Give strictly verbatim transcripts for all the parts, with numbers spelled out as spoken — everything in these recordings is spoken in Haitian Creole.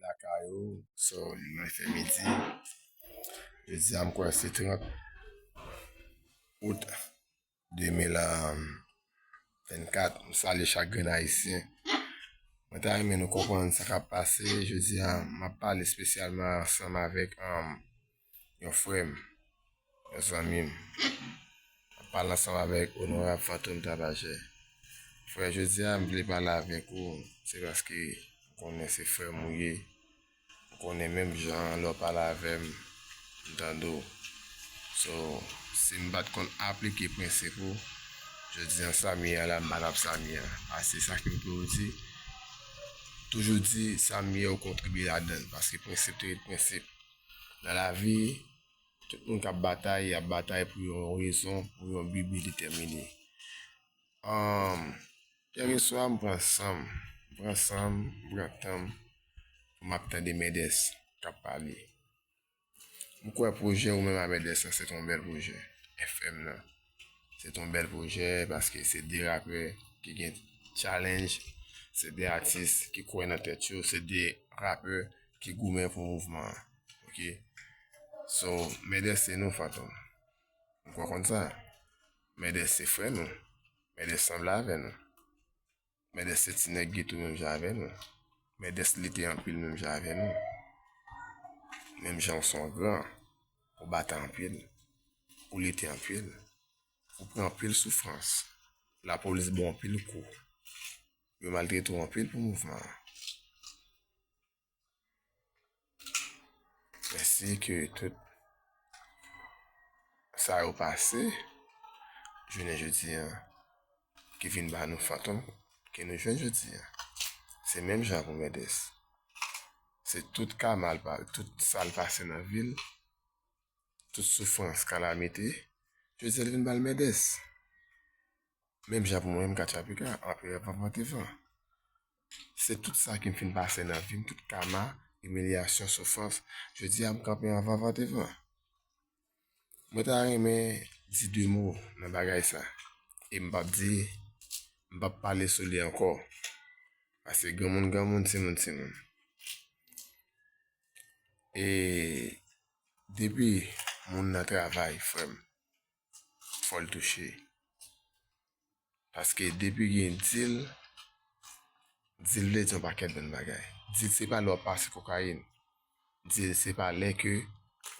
lakay ou. So, li mwen fè midi. Jodi a, m kwè se trant out de mil vennkat. M salye chak grenn Ayisyen. Mwen ta renmen nou konprann sa k ap pase. Jodi a, m ap pale espesyalman ansanm avèk, um, yon frè m, yon zanmi m. M ap pale ansanm avèk Onorab Fantom Tapajè. Frè, jodi a, m vle pale avèk ou, se paske m konnen se frè m ou ye. M konnen menm jan lè w pale avè m, m tande w. So, si m pa t konn aplike prensip ou, jodi a sa m ye a la, m pa t ap sa m ye a. Paske sa ke m toujou di, toujou di sa m ye ou kontribye ladan l, paske prensip te ret prensip. Nan lavi, tout moun k ap batay, y ap batay pou yon rezon, pou yon bi byen detèmine. Ahn, kèlkeswa, m pran san m, m pran san m, m pran tan m pou m ap tande Mèdès k ap pale. M kwè pwojè ou menm a Mèdès lan, se t on bèl pwojè. F M nan. Se t on bèl pwojè paske se de rapè ki gen challenge, se de atis ki kwè nan tèt yo, se de rapè ki goumen pou mouvman an. Ok? So, Mèdès se nou, Fantom. Ou pa konn sa? Mèdès se frè nou. Mèdès sanble avè nou. Mèdès se ti nèg geto menm jan avè nou. Mèdès lite anpil menm jan avè nou. Menm jan ou se yon gran, ou batay anpil, ou lite anpil, ou pran anpil soufrans. Lapolis ba w anpil kou. Yo maltrete w anpil pou mouvman an. Mèsi ke tout sa yo pase, jounen jodi a, ki vin ba nou Fantom, ke nou jwenn jodi a. Se menm jan pou Mèdès. Se tout ka mal pa, tout sa l pase nan vi l, tout soufrans, kalamite, jodi a l vin ba l Mèdès. Menm jan pou mwen menm, Katchapika, anpil anvan devan. Se tout sa ki m fin pase nan vi m, tout kama, imilyasyon, soufrans. Jodi a, m kanpe anvan anvan devan. Mwen ta renmen di de mo nan bagay sa. E m p ap di, m p ap pale sou li ankò. Paske granmoun, granmoun, timoun, timoun. E depi moun nan travay, frè m, fò l touche. Paske depi gen dil, dil vle di yon pakèt bann bagay. Dil se pa lè w ap pase kokayin. Dil se pa lè ke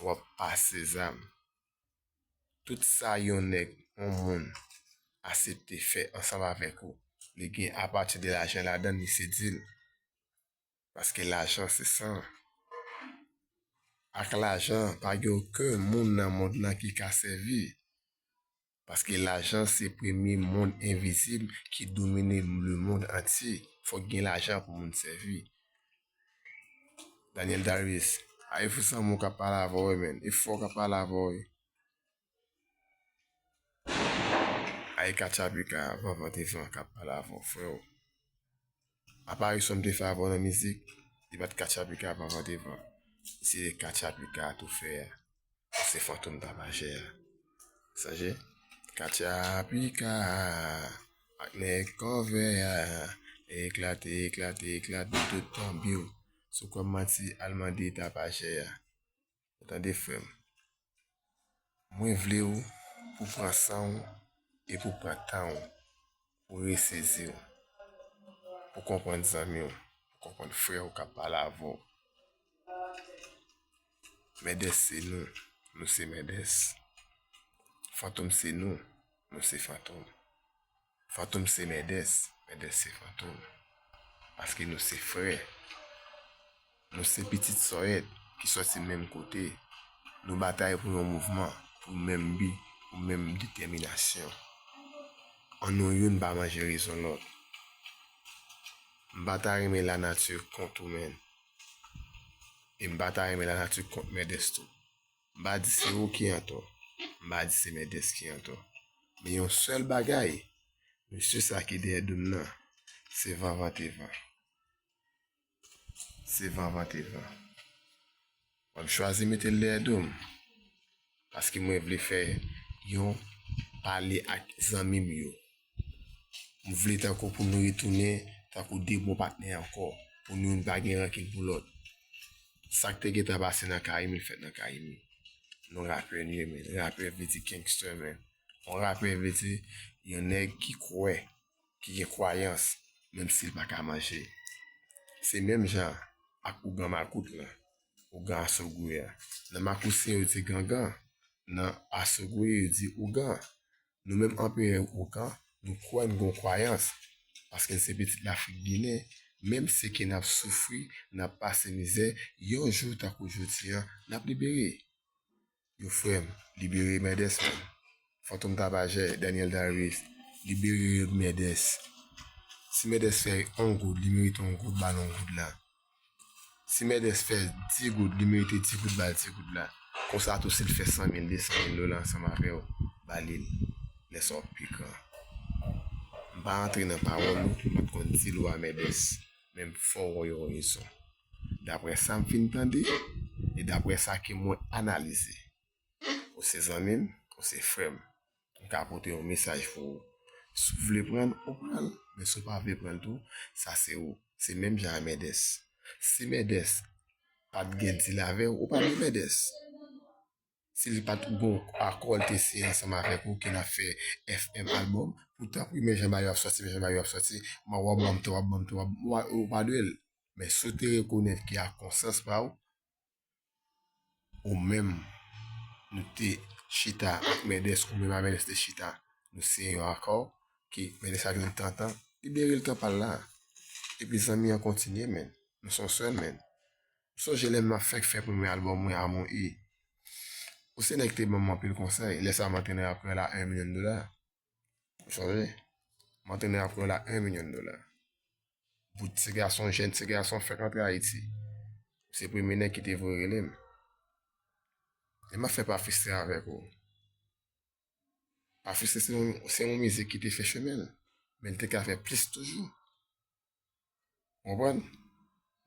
w ap pase zam. Tout sa yon nèg, yon moun, aksepte fè ansanm avèk ou, li gen apati de lajan ladan l, li se dil. Paske lajan se san. Ak lajan, pa gen okenn moun nan mond lan ki ka sèvi. Paske lajan se premye mond envizib ki domine lemonn antye. Fòk gen lajan pou moun sèvi. Daniel Darius, a e fou san mo k ap pale avè w, men. E fò k ap pale avè w. Ay Katchapika, Vanvan Devan k ap pale avè w, frè w. Aparisyon m te fè avè w nan mizik, li pa t Katchapika, Vanvan Devan. Se Katchapika tou fè a. Se Fantom Tapajè a. Sonje? Katchapika ak nèg kòvè a. Eklate, eklate, eklate tout tanbiw. Si w kwè m manti, al mande Tapajè a. Ou tande, frè m? Mwen vle w pou pran san w e pou pran tan w, pou resezi w, pou konprann zanmi w, pou konprann frè w k ap pale avè w. Mèdès se nou, nou se Mèdès. Fantom se nou, nou se Fantom. Fantom se Mèdès, Mèdès se Fantom. Paske nou se frè. Nou se pitit sòyèt ki sòti menm kote. Nou batay pou yon mouvman, pou menm bi, pou menm detèminasyon. An nou youn pa manje rezon lòt. M pa ta renmen lanati kont ou, men. E m pa ta renmen lanati kont Mèdès tou. M pa di se ou ki antò. M pa di se Mèdès ki antò. Men yon sèl bagay, mesye sa ki dèyè do m nan, se Vanvan Devan. Se Vanvan Devan. Mwen m chwazi mete l dèyè do m. Paske mwen vle fè yon pale ak zanmi m yo. M vle tankou pou nou retounen tankou de bon patnè ankò. Pou nou youn pa gen rankin pou lòt. Sa k te gentan pase nan Kayimi, l fèt nan Kayimi. Nou rapè nou ye, men. Rapè vle di gangster, men. Yon rapè vle di yon nèg ki kwè, ki gen kwayans, menm si l pa ka manje. Se menm jan ak ougan makout lan, ougan asogwe a. Nan makousen yo di gangan, nan asogwe yo di ougan. Nou menm anperè ougan, nou kwè, n gon kwayans, paske n se pitit Lafrik Ginen, menm si ke n ap soufri, n ap pase mizè, yon jou tankou jodi an, n ap libere. Yo frè m, libere Mèdès, man. Fantom Tapajè, Daniel Darius, libere Mèdès. Si Mèdès fè yon goud, li merite yon goud, ba l yon goud la. Si Mèdès fè dis goud, li merite dis goud, ba l dis goud la. Konsa tou, si l fè san mil, de san mil dola ansanm avè w, ba li l. Lè sa w pi gran. M pa rantre nan pawòl ou, m pa t konn di l ou a Mèdès, men m fè w wè w rezon. Daprè sa m fin tande, e daprè sa ke mwen analize. Ou se zanmi m, ou se frè m. M ka pote yon mesaj pou ou. Si w vle pran l, ou pran l. Men si w pa vle pran l tou, sa se ou. Se menm jan a Mèdès. Si Mèdès pa t gen dil avè w, ou pa dwe Mèdès. Si l pa t gon akò l te siyen ansanm avèk ou ke n ap fè F M albòm, poutan premye jan bagay yo ap sòti, premye jan bagay yo ap sòti, w ap ban m tan, w ap ban m tan, w ap, w ap, ou pa dwe l. Men si w te rekonèt ke a konsyans pa w, ou menm, nou te chita ak Mèdès, ou menm a Mèdès te chita, nou siyen yon akò, ke Mèdès ap jwenn tan, tan, libere l tan pa l la. Epi zanmi an kontinye, men. Nou se yon sèl, men. M sonje lè m ap fèk fè premye albòm mwen, Amon E. Ou se nèg ki te ban m anpil konsèy. Lè sa a, m antre nan rap kreyòl la, en milyon dola. Ou sonje? M antre nan rap kreyòl la, en milyon dola. Bout ti gason, jèn ti gason fèk antre Ayiti. Se premye nèg ki te voye rele m. E m ap fè Pa Fristre avèk ou. Pa Fristre se yon, se yon mizik ki te fè chemen l, men l te ka fè plis toujou. Ou konprann?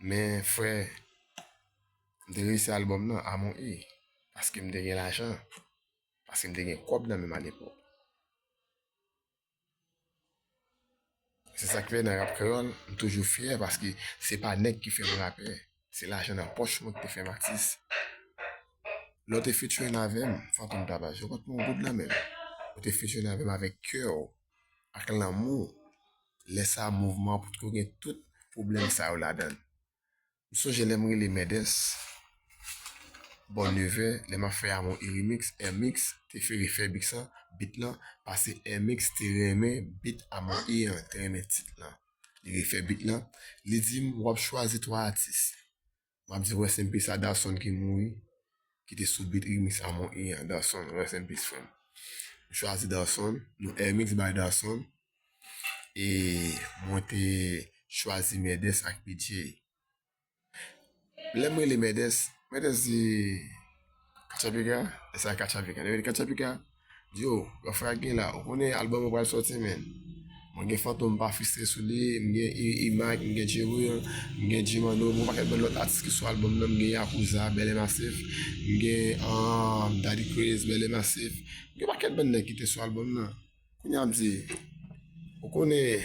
Men frè, m te reyisi albòm nan, Amon E, paske m te gen lajan, paske m te gen kòb nan men m alepòk. Se sa k fè nan rap kreyòl, m toujou fyè paske se pa nèg ki fè m rapè. Se lajan nan pòch mwen ki te fè m atis. Lè w te featuring avè m, Fantom Tapajè, ou pa t pran yon goud nan men m. Ou te featuring avè m avèk kè w, ak lanmou w. Lè sa a, mouvman an potko gen tout pwoblèm sa yo ladan l. M sonje lè m rele Mèdès, bò nevè, lè m ap fè Amon E remix, Air Mix te fè refè beat lan, beat lan, paske Air Mix te renmen beat Amon E an, te renmen tit lan. Li refè beat lan, li di m, "W ap chwazi twa atis." M ap di rest in peace a Darson ki mouri, ki te sou beat remix Amon E an, Darson, rest in peace, frè m. M chwazi Darson, nou Air Mix bay Darson, e mwen te chwazi Mèdès ak P J. Lè m rele Mèdès, Mèdès di, "Katchapika?" E sa Katchapika. Lè m rele Katchapika, di, "Yo, yo frè gen la, ou konnen albòm ou pral sòti, men. Mwen gen Fantom Pa Fristre sou li, m gen I-, Imac, m gen J-Will, m gen Jimano, m gen yon pakèt bann lòt atis ki sou albòm nan, m gen Yakuza, Bèlè Masif, m gen, um, Daddy Craze, Bèlè Masif, m gen yon pakèt bann nèg ki te sou albòm nan." Kounye a m di, "Ou konnen."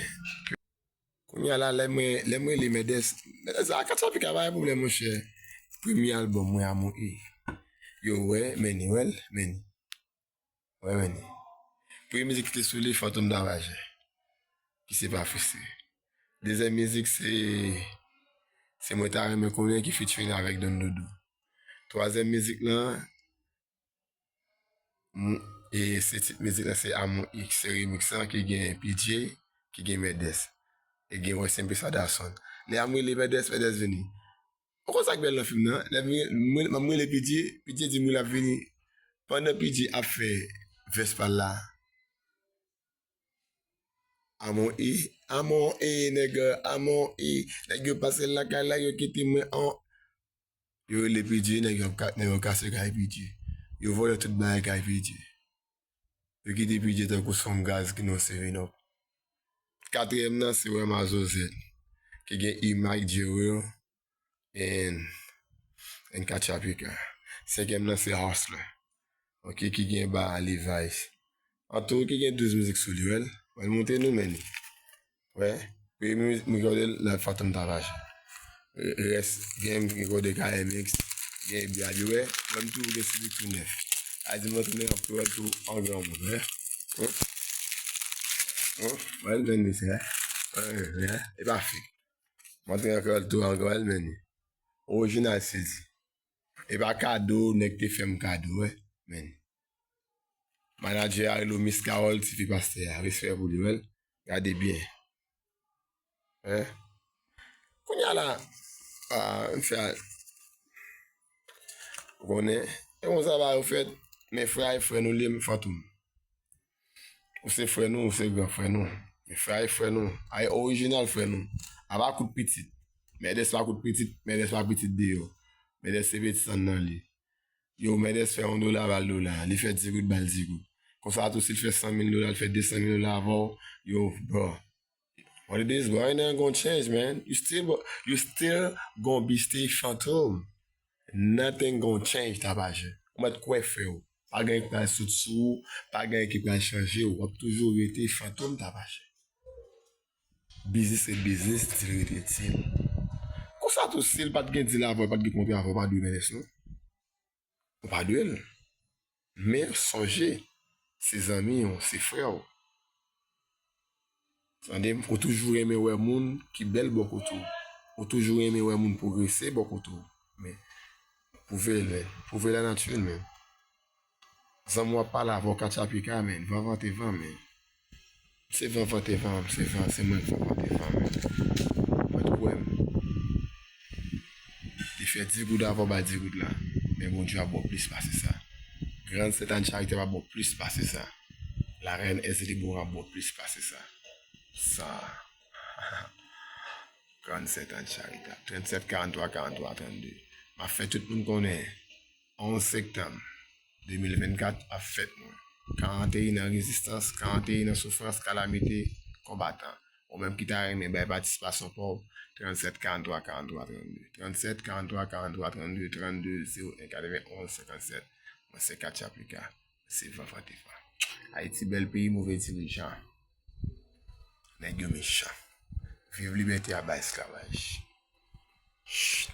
Kounye a la, lè mwen, lè mwen li Mèdès, Mèdès, a Katchapika pa gen pwoblèm, monchè. Premye albòm mwen, Amon E. Yo, wè, men ni, wè l, men ni. Wè, men ni. Premye mizik ki te sou li, Fantom Tapajè, ki se Pa Fristre. Dezyèm mizik, se, se Mwen Ta Renmen Konnen ki featuring avèk Don Doudou. Twazyèm mizik lan, m-, e se tit mizik lan, se Amon X, se remix lan ki gen P J, ki gen Mèdès. E gen West M P sa Darson. Lè a m rele Mèdès, Mèdès vini. Ou konn sa k bèl nan fim nan? Lè m, m, m rele P J, P J di m wi l ap vini. Pandan P J ap fè vès pa l la, Amon E, Amon E, nèg, Amon E, nèg yo pase lakay la, yo kite mwen an. Yo rele P J, nèg yo ka-, nèg yo kase kay P J. Yo vòlè tout bagay kay P J. Yo kite P J tankou se yon gaz ki nan seven up. Katriyèm nan, se Wè Mazo Z, ki gen Imac, J-Will, and, and Katchapika. Senkyèm nan, se Hustler. Ok, ki gen ba Levi's. An tou, ki gen douz mizik sou li, wè l. Wè l monte nou, men li. Wè, premye mizik mwen gade l, la Fantom Tapajè. Rès, gen, gen kote ka M X, gen bya, ou wè, mwen m toujou gen sou tou nèf. A di m antrene anpil tou an granmoun, wè. Wi. Wi, wè, m jwenn li, se, wè, wè, e pa fake. M antrene anpil tou an granmoun, men li orijinal, se di. E pa kado, nèg te fè m kado, wè, men li. Manadjè a rele w Miss Carole, tifi pastè a. Respè pou li, wè. Gade byen. Hein? Kounye a la, ah, m fè a, ou konnen, e konsa bagay yo fèt, men frè a e frè nou li ye, Fantom. Ou se frè nou, ou se gran frè nou. Men frè a e frè nou. A e orijinal frè nou. A pa kout pitit. Mèdès pa kout pitit, Mèdès pa pitit deyò. Mèdès se pitit anndan li. Yo, Mèdès fè yon dola, ba l dola. Li fè di goud, ba l di goud. Konsa tou, si l fè san mil dola, l fè de san mil dola avè w, yo, bro. What it is, bro? Ain't nothing gonna change, man. You still, you still gonna be stay Fantom. Nothing gonna change, Tapache. Ou mèt kwè, frè w. Pa gen ki pral sot sou ou, pa gen ki pral chanje w. W ap toujou rete Fantom, Tapache. Biznis ret biznis, dil ret dil. Konsa tou, si l pa t gen dil avè w, pa t gen kontra avè w, pa dwe Mèdès, non. Ou pa dwe l. Men sonje, se zanmi w, se frè w. Tande m, ou toujou renmen wè moun ki bèl bò kote w. Ou toujou renmen wè moun pwogrese bò kote w. Men, pwouve l, men. Pwouve l a nati l, men. Zanmi w ap pale avè w, katchapika, men. Van vante van, men. Se van vante van, se van, se mwen k van vante van, men. Mwen t kwè m. Li fè di goud avè w, ba di goud la. Men Bondye ap ba w plis pase sa. Grand Sèt Ann Charita ap ba w plis pase sa. La Reine Ezili Bon ap ba w plis pase sa. Sa. Grand Sèt Ann Charita. Tranntsèt karanntwa karanntwa trannde. M ap fè tout moun konnen. Onz septanm de mil vennkat ap fèt mwen. Karant et un an rezistans, karant et un an soufrans, kalamite, konbatan. Ou menm ki ta renmen bay patisipasyon pa w, tranntsèt karanntwa karanntwa trannde. Tranntsèt karanntwa karanntwa trannde, trannde zewo en katrevenn onz senkannsèt. Mwen se Katchapika, mwen se Van Vante Van. Ayiti bèl peyi, move dirijan. Nèg yo mechan. Viv libète, aba esklavaj. Ch.